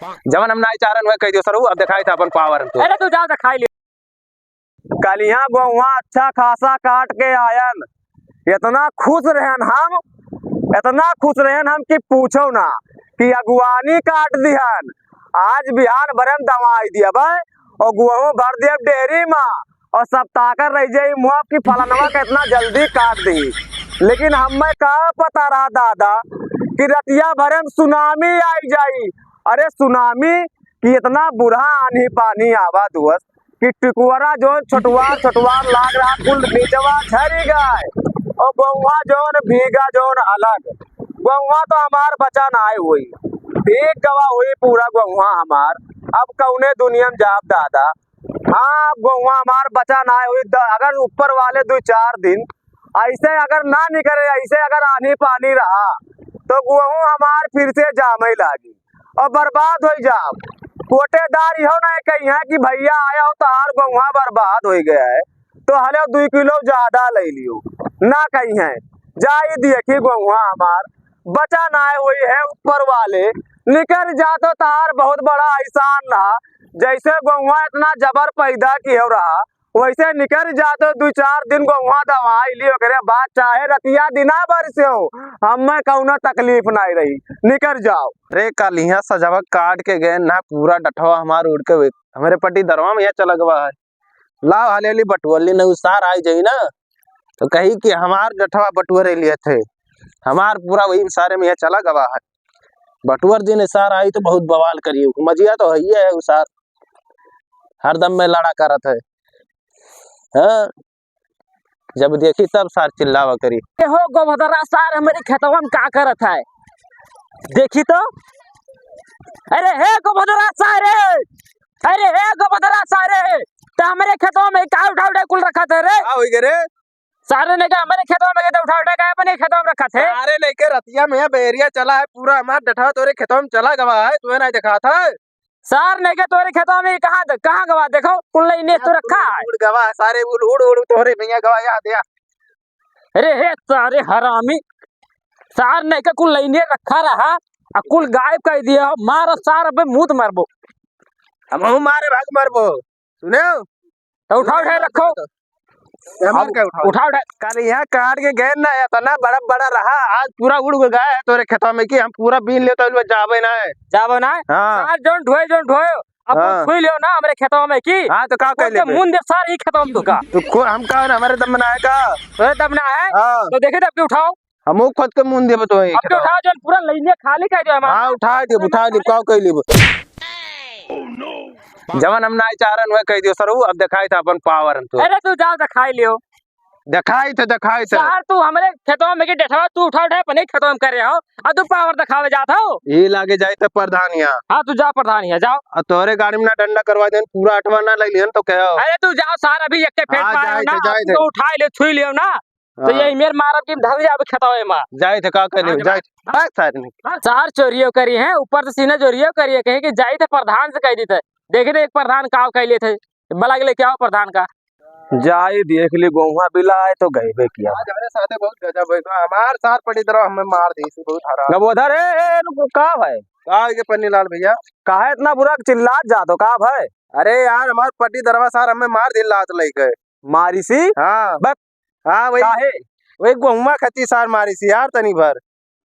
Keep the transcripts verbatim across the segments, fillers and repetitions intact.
जवन हम नाई चाहरन हुए कह दियो सरऊ, अब देखाई था अपन पावर हम तो। अरे तू जाओ देखाई लियो। कलिया गोहुआ अच्छा खासा काट के आयन, इतना खुश रहन हम, इतना खुश रहन हम कि पूछो ना, कि अगुवानी काट दिहन। आज बिहान भरे में दवाई दियब और गोहूँ भर दियब डेहरी मा और सब ताकर रह जाई मुँह कि फलनवा कितना जल्दी काट दी। लेकिन हमें का पता रहा दादा कि रतिया भरे में सुनामी आई जाई। अरे सुनामी कि इतना बुरा आन्ही पानी आवा दोस्त कि टिकुअरा जौन छोटवार छोटवार लाग रहा कुल निचवा झरी गए और गोहुआ जौन भीगा जौन अलग। गोहुआ तो हमार बचा ना आए हुई, भीग गवा हुई पूरा गोहुआ हमार। अब कौने दुनिया में जाब दादा। हाँ, अब गोहुआ हमार बचा ना आए हुई। द-, अगर ऊपर वाले दो चार दिन ऐसे अगर ना निकले, ऐसे अगर आन्ही पानी रहा तो गोहूँ हमार फिर से जामे लागी और बर्बाद हो जाब। कोटेदार इहो नहीं कही है कि भैया आया हो तहार गोहुआ बर्बाद हो गया है तो हले दुई किलो ज्यादा ले लियो, ना कही है। जाई देखी गोहुआ हमार बचा ना हुई है, ऊपर वाले निकर जा तो तहार बहुत बड़ा एहसान रहा। जैसे गोहुआ इतना जबर पैदा किए रहा वैसे निकर जा तो दो चार दिन गोहुआ दवाई ली, ओकरे बाद चाहे रतिया दिना बरसे हो, हमें कौनो तकलीफ नहीं रही, निकर जाओ। अरे कलिया सजवा काट के गए ना, पूरा डठवा हमार उड़ के वे-, हमरे पट्टीदरवा में यहाँ चला गवा है। लाओ हाले हाली बटुअर ली, नहीं सार आई जाई ना तो कही कि हमार डठवा बटुअर लिए थे, हमार पूरा वही सारे में यहाँ चला गवा है। बटुअर दिन सार आई तो बहुत बवाल करिए, मजिया तो है ही है उ सार, हरदम में लड़ा करत है। हाँ, जब देखी तब सार चिल्लावा करी। ए हो गोभदरा सार, हमरे खेतवा में का करत है? देखी तो, अरे हे गोभदरा सारे, अरे हे गोभदरा सारे, तो हमरे खेतवा में का उठा उठा कुल रखत है रे? का होई गे रे? सारे ने का हमरे खेतवा में के तो उठा उठा का अपने खेतवा में रखत है? सारे ने के रतिया में बैरिया चला है, पूरा हमार डठवा तोरे खेतवा में चला गवा है, तुम्हें नहीं दिखात है? सार ने के तोरे खेतवा में कहाँ द-, कहाँ गवा? देखो, कुल लइने तो रखा है। उड़ गवा, सारे उड़, उड़, उड़, तोरे भैया गवा, यहाँ दे, यहाँ। अरे हे सारे हरामी, सार ने के कुल लइने रखा रहा, आ कुल गायब कर दिया हो। मार सार, अबे मुँह मरबो। हमहू मारे भाग मरबो, सुने? तो उठाओ, उठाओ, रखो। हमार अब का उठाओ? उठाओ, उठाओ। कल यहाँ काट के गए ना, इतना बड़ा बड़ा रहा, आज पूरा उड़ गया है तोरे खेतवा में कि हम पूरा बीन लेते हुए जाबे ना है। जाबे ना है? हाँ। सार जौन ढोए, जौन ढोए, अब हाँ। छुई लियो ना हमरे खेतवा में की। हाँ, तो का कर लेबे? मुंह दे सार ही खेतवा में तो का। तो को-, हम का ना, हमारे दम में ना है का? तोरे दम ना है? हाँ। तो देखे तब की उठाओ। हमहू खुद के मुंह देबे तो अब तो उठा जौन पूरा लइने खाली कर दो हमार। हाँ, उठा दे, उठा दे, का कह लेबे? जवन हम नाई चाहरन हुए कह दियो सरऊ, अब देखाई था अपन पावर हम तो। अरे तू जाओ देखाई लियो। देखाई थे, देखाई थे। सार तू हमरे खेतवा में के डेठवा तू उठा उठा अपने खेतवा में करे हो, अब तू पावर देखावे जात हो। ये लागे जाए थे प्रधान यहाँ। हाँ, तू जा प्रधान यहाँ, जाओ। आ तोहरे गाड़ी में ना डंडा करवा देन, पूरा अठवा ना लग लिहन तो क्या हो? अरे तू जाओ सार, अभी एक के फेंक हाँ, पाए हो जाए ना, थे, जाए तू थे। तो उठा ले, छुई लियो ना। तो हाँ। यही मेर मारब कि धंस जाबे खेतवा में। जाए थे, का कर लेबे? हाँ, जाए थे। हाँ, सारे नहीं। सार चोरियो करी है, ऊपर से सीना चोरियो करी है, कहे कि जाए थे प्रधान से कह दी थे। देखे थे एक प्रधान का कह लिए थे, बला के लेके आओ प्रधान का। जाए देख ली गोहुआ बिलाए तो गईबे किया। आज हमारे साथे बहुत गजब होई, तो हमार सार पट्टीदरवा हमें मार दी, बहुत हराम। गबोधर, ए, ए, रुको, का भाई? का है के पन्नीलाल भैया? काहे इतना बुरा चिल्लात जात हो, का भाई? अरे यार, हमार पट्टीदरवा सार हमें मार दी लात लेके। मारिसी? हाँ। बक। हाँ, वही। काहे? वही गोहुआ खची सार मारिसी यार, तनी भर।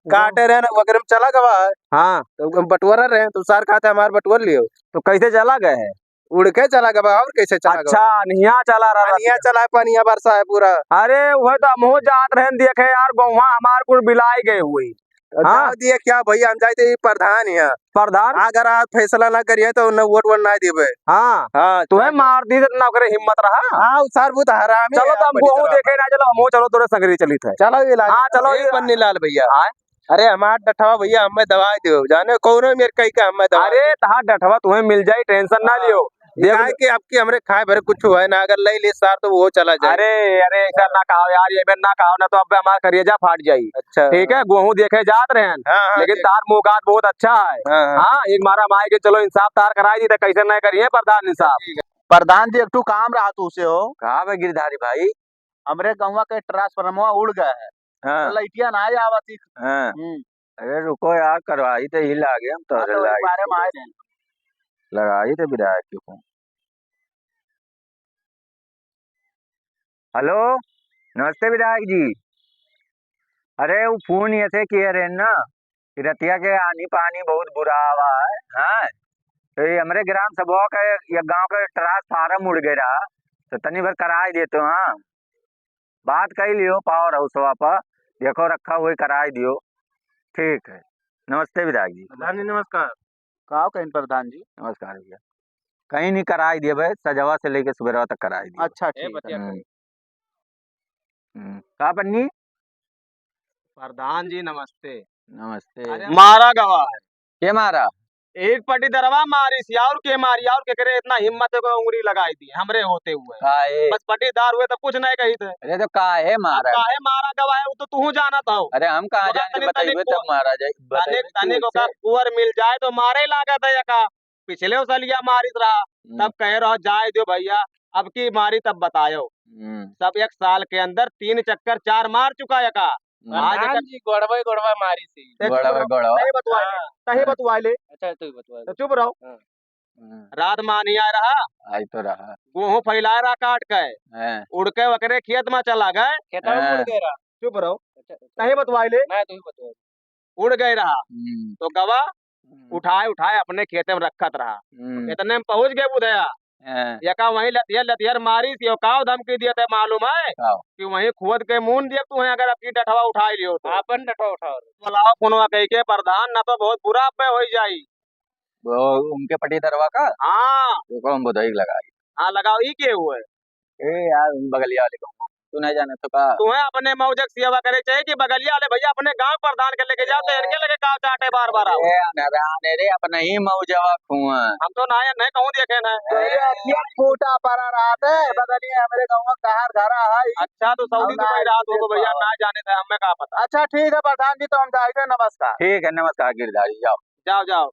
गोहूँ। काटे रहे ना, वगैरह में चला गवा है। हाँ। तो हम बटोरा रहे, तो सार कहते, "हमार बटोर लियो।" तो कैसे चला गए है? उड़ के चला गवा, और कैसे चला गवा? अच्छा, अनिया चला रहा अनिया था। चला है, पनिया बरसा है पूरा। अरे, वह तो हमहू जात रहे, देखे यार, गोहुआ हमार कुल बिलाई गए हुई। तो हाँ। जाओ दिए क्या भैया, हम जाए थे, ये प्रधान है। प्रधान? अगर आप फैसला ना करिए तो न वोट वोट ना देबे। हाँ। हाँ, तुम्हें तो मार दी तो ना करे हिम्मत रहा। हाँ, वो सार बहुत हरामी चलो है, तो हम बड़ी गोहूँ तरह। देखे ना, चलो हम चलो तोरे संगरी चली थे। चलो ये लाल, हाँ, चलो ये ये पन्नी लाल भैया। हाँ। अरे हमार डठवा भैया हमें दवाई दो, जाने कौनो मेर कही का हमें दवाई अरे दो। तहार डठवा तुम्हें मिल जाई, tension ना हाँ। लियो। देख काहे कि आपकी हमरे खाए भरे कुछ हुआ है ना, अगर ले ले सार तो वो चला जाए। अरे, अरे, ऐसा ना कहो यार, ये में ना कहो ना तो अब हमारा करेजा फाट जाई। अच्छा। ठीक है, गोहूँ देखे जात रहे हैं, हाँ, हाँ, लेकिन ठीक। तार मुँह कान बहुत अच्छा है। हाँ, हाँ। हाँ, एक मारा माए के चलो इंसाफ तार कराई दी तो कैसे नहीं करिए प्रधान इंसाफ। ठीक है। प्रधान जी, एक ठो काम रहा तू से हो। का बे गिरधारी भाई? हमरे गौवा के ट्रांसफार्मर उड़ गया है। हाँ। तो लाइटिया ना आवत ही। हाँ। हम्म। अरे रुको यार, करवाई तो ही लागे हम हाँ, तोहरे तो लाइट बारे में के। आए रहे। लगाई थे विधायक के फोन। हेलो, नमस्ते विधायक जी। अरे, उ फोन ये से किहे रहे ना कि रतिया के आनी पानी बहुत बुरा आवा है, हाँ? तो ये हमरे ग्राम सभा के, ये गांव के ट्रांसफार्मर उड़ गए रहा, तो तनी भर कराई देते हो, हाँ? बात कई लियो पावर हाउसवा पर, देखो रखा हुई कराई दियो। ठीक है, नमस्ते विधायक जी। प्रधान जी नमस्कार। का कहिन प्रधान जी? नमस्कार भैया। कहीं नहीं कराई दिए भाई, सजवा से लेके सुबेरवा तक कराई दिए। अच्छा, ए, ठीक है। बतिया हम्म। करो। हम्म। का पन्नी? प्रधान जी नमस्ते। नमस्ते। अरे मारा गवा है। के मारा? एक पटीदरवा मारी सी, और के मारी, और केकरे इतना हिम्मत है, कोई उंगली लगाई दी, हमरे होते हुए। काहे? बस पटीदार हुए तब कुछ नहीं कही थे। अरे तो काहे अब मारा? काहे मारा गवा है, वो तो तू जानत हो। अरे हम कहाँ ओकर जाने, तनी, बताइबे तनी तब को-, मारा जाए, तनी, बताइबे तनी तू को का कैसे? कुंवर मिल जाए तो मारे लागत है एका। पिछले सलिया मारित रहा, हम्म। तब कहे रहो जाए दो भैया, अब की मारी तब बतायो। हम्म। सब एक साल के अंदर तीन चक्कर चार मार चुका एका। हम्म। आज प्रधान एका जी, गोड़वे गोड़वा मारी सी। ते चुप गोड़वे रहो। गोड़वा। तही बतवाए ले, हाँ। तही हाँ। बतवाए ले। अच्छा, तू ही बतवा तो दे। चुप रहो। हाँ। हम्म। रात मानिया रहा। आई तो रहा। गेहूं फैलाए रहा काट के। हाँ। उड़ के ओकरे खेत में चला गए। खेतवा में उड़ हाँ। गए रहा। चुप रहो। अच्छा, अच्छा। तही बतवाए ले। मैं तो ही बतवा। उड़ गए रहा। हम्म। तो गवा हम्म। उठाए, उठाए अपने खेते में रखत रहा। हम्म। इतने में पहुंच गए बुधया। हाँ। एका वहीं लतियर, लतियर मारी सी, काव धमकी दिए थे मालूम है? काव? कि वहीं खोद के मून दिए तू है, अगर अपनी डठवा उठाई लियो तो। आपन डठवा उठाओ। बुलाओ फोनवा कह के प्रधान, ना तो बहुत बुरा पे हो जाई। वो उनके पटीदरवा का? हाँ। तो कौन बुधाई लगाई? हाँ, लगाओ, ई के हुए? ए यार, उन बगलिया वाले को तू नहीं जाने तो का? तुम्हें अपने मौजक सेवा करे चाहिए कि बगलिया वाले भैया अपने गांव प्रधान के लेके जाओ, तो इनके लगे का चाटे बार बार आओ। ए, अनरान है रे, अपने ही मौजवा खुआ। हम तो ना, नहीं कहूँ देखे ना। तो ये अखिया फूटा पड़ा रहा थे, बगलिया हमरे गांव का कहार घरा है। अच्छा, तो सऊदी और दुबई ना रात हो तो भैया, देखो। ना जाने थे, हमें का पता। अच्छा, ठीक है प्रधान जी, तो हम जाते हैं, नमस्कार। ठीक है, नमस्कार गिरधारी, जाओ। जाओ, जाओ।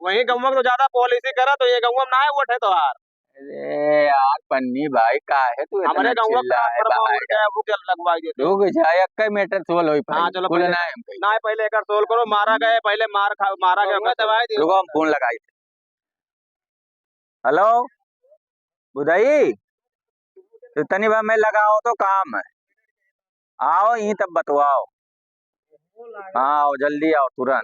वही गौवा में तो ज्यादा पॉलिसी करा, तो ये गौवा में ना है वोट है तोहार। अरे यार पन्नी भाई, काहे तू इतना हमरे गौवा चिल्ला है का भाई? वो क्या लगवाई देते? रुक जा, एक ही मैटर सोल्व होई हाँ, पाई। चलो कुल पहले, ना है हम कहीं। ना है, पहले एकर सोल्व करो, मारा गए, पहिले मार खा, मारा गए, गौवा दबाई दे। रुको, हम फोन लगाई। हेलो, बुधाई, तो तनी भर में लगाओ तो काम है। आओ, यहीं तब बतवाओ। हाँ, आओ, जल्दी आओ, तुरंत।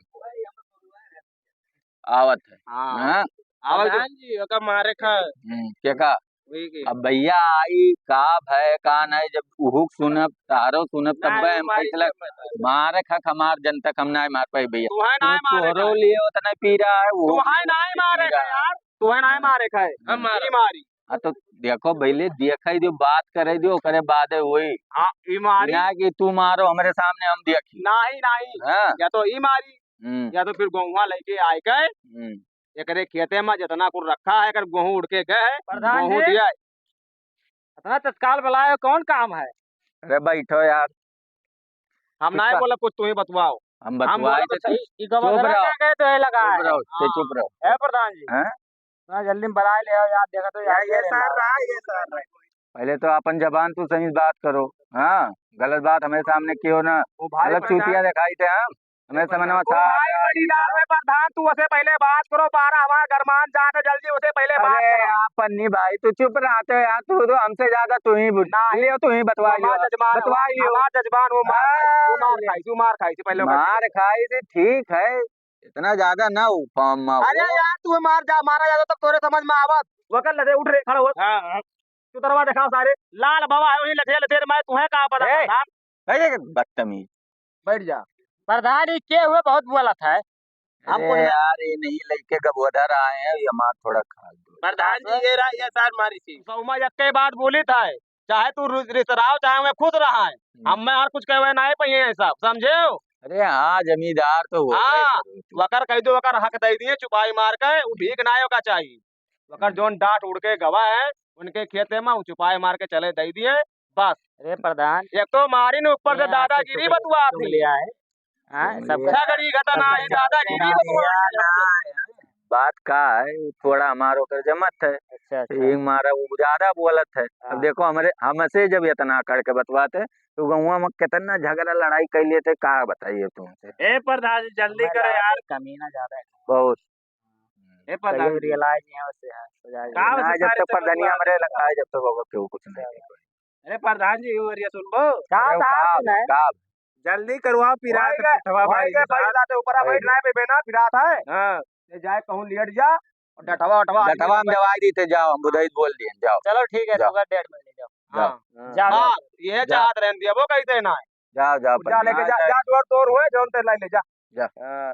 आवत है। हाँ। हाँ? आवत है। प्रधान जी, ओका मारे खा। हम्म, के का? वही के। अब भैया आई, का भय, का नहीं, जब उहुक सुनब, तारो सुनब, तब नहीं, हम मारी फैसला जब मैं मारे खा, हमार जनता कम ना मार पाई भैया। तू है ना तू मारे तोहरो खा। लिए उतना पी रहा है, वो तुहाय नाय मारे खा यार, तुहाय नाय मारे खा। हम मारे। ई मारी। हाँ, तो देखो, पहिले देखै दियो, बात करै दियो, ओकरे बादे होई। हाँ, ई मारी। ना कि तू मारो हमरे सामने, हम देखी। नाही, नाही। हाँ। या तो ई मारी, हम्म। या तो फिर गोहुआ लेके आए के, हम्म। एकरे खेते में जितना कुल रखा है, अगर गोहूँ उड़ के गए, प्रधान गोहूँ जी, दिया। इतना तत्काल बुलाए, कौन काम है? अरे बैठो यार। हम कुछ नाय का बोलब कुछ, तू ही बतवाओ। हम हम बतवाए बोलब तो तो सही। ई गवर्नर चुप रहो। का कहे तो है लगा चुप है। रहो, ते हाँ। चुप रहो। है प्रधान जी। हैं? ना जल्दी में बुलाए ले आओ यार, देखा तो यार, ये ये सर रहा, ये सर रहा। पहिले तो आपन जबान तू सही से बात करो। हाँ, गलत बात हमरे सामने कियो ना। वो भाई गलत प्रधान चूतिया दिखाई थे हम। हमरे समझ में ओ साफ भाई, है। बड़ी दाल में प्रधान, तू उसे पहिले बात करो, पारा हमार गरमान जात है, जल्दी उसे पहिले बात अरे करो। यार, पन्नी भाई, तू चुप रहते हो यार, तू तो हमसे ज्यादा तू ही बुझ-, ना। लियो, तू ही बतवा हमार लियो, जजमान, बतवा हमार, लियो। हमार जजमान, वो मार खाई, वो मार हाँ। खाई, वो मार खाई थी पहिले ओकर। मार खाई थी, ठीक है, इतना ज्यादा ना उफाम में अरे हो। यार, तू मार जा, मारा जाता तब तोरे समझ में आवत। वकर लदे उठ रे, खड़ा हो। हाँ, हाँ। चुतरवा दिखाओ सारे। लाल बाबा है, वही लठे लठे रे, मैं तुम्हें का पता ए, प्रधान। ए, ए, बदतमीज। बैठ जा। प्रधान, ई के हुए बहुत बोलत है। हम अरे कुछ ना यार, ये नहीं लेके गबोधर आए हैं, ये हमार थोड़ा खा दो। प्रधान जी, ये रहा, ये सार मारी थी। सौमा यक्के बात बोली था, चाहे तू रु-, रिश्तेदार, चाहे मैं खुश रहा है। हम्म। हम मैं और कुछ कहवे ना है पहिए है साहब, समझे हो? अरे हाँ, जमींदार तो हो गए हाँ, करो तू। वकर कह दो, वकर हक दे दिए, चुपाई मार के, वो भीख ना है, ओका चाहिए। ओकर जौन डांट उड़ के गवा है, उनके खेते में उ चुपाई मार के चले दे दिए, बस। अरे प्रधान, एक तो मारी ने ऊपर से ये दादागिरी आपसे बतुआ तुम थी। ले आए। हाँ, तुम सब ले आए। झगड़ी घटना सब है, झगड़ी दादागिरी घटना बतुआ है। थी। बात का है, थोड़ा हमार ओकर जमत है। अच्छा, अच्छा। ये मारा वो ज्यादा बोलत है। अब हाँ। देखो हमरे, हमसे जब इतना करके बतवाते, तो गौवा में कितना झगड़ा लड़ाई कर लेते, का बताइए तुमसे। ए प्रधान जी, जल्दी हमें करो लागत यार। है कमीना ज्यादा है। बहुत। ए प्रधान जी। Realize यहाँ से है, सजा ना, जब तक प्रधानिया हमरे लगा है, जब तक होगा केहू कुछ नहीं। अरे प्रधान जी, ये एरिया सुनबो? का अरे था का, सुनाए? का? जल्दी करवाओ, पिरात भाई के, ठवा भाई मारी के, के भाई साथ। साथे ऊपर भाई बैठ रहा है, बेबे ना, पिरात है। हाँ। ले जाए कहूँ लेट जा, और डटवा, डटवा डटवा हम दवाई देते, जाओ, हम बुधाई बोल दिए, जाओ। चलो ठीक है, जाओ। सुबह डेढ़ बजे जाओ। जाओ। हाँ। जाओ। हाँ, ये जाओ। चाहत रहन दिया, वो कहते ना। जाओ, जाओ, जा लेके जा, जा, जोर तोर हुए, जौन ते लाई ले जा। जा। हाँ।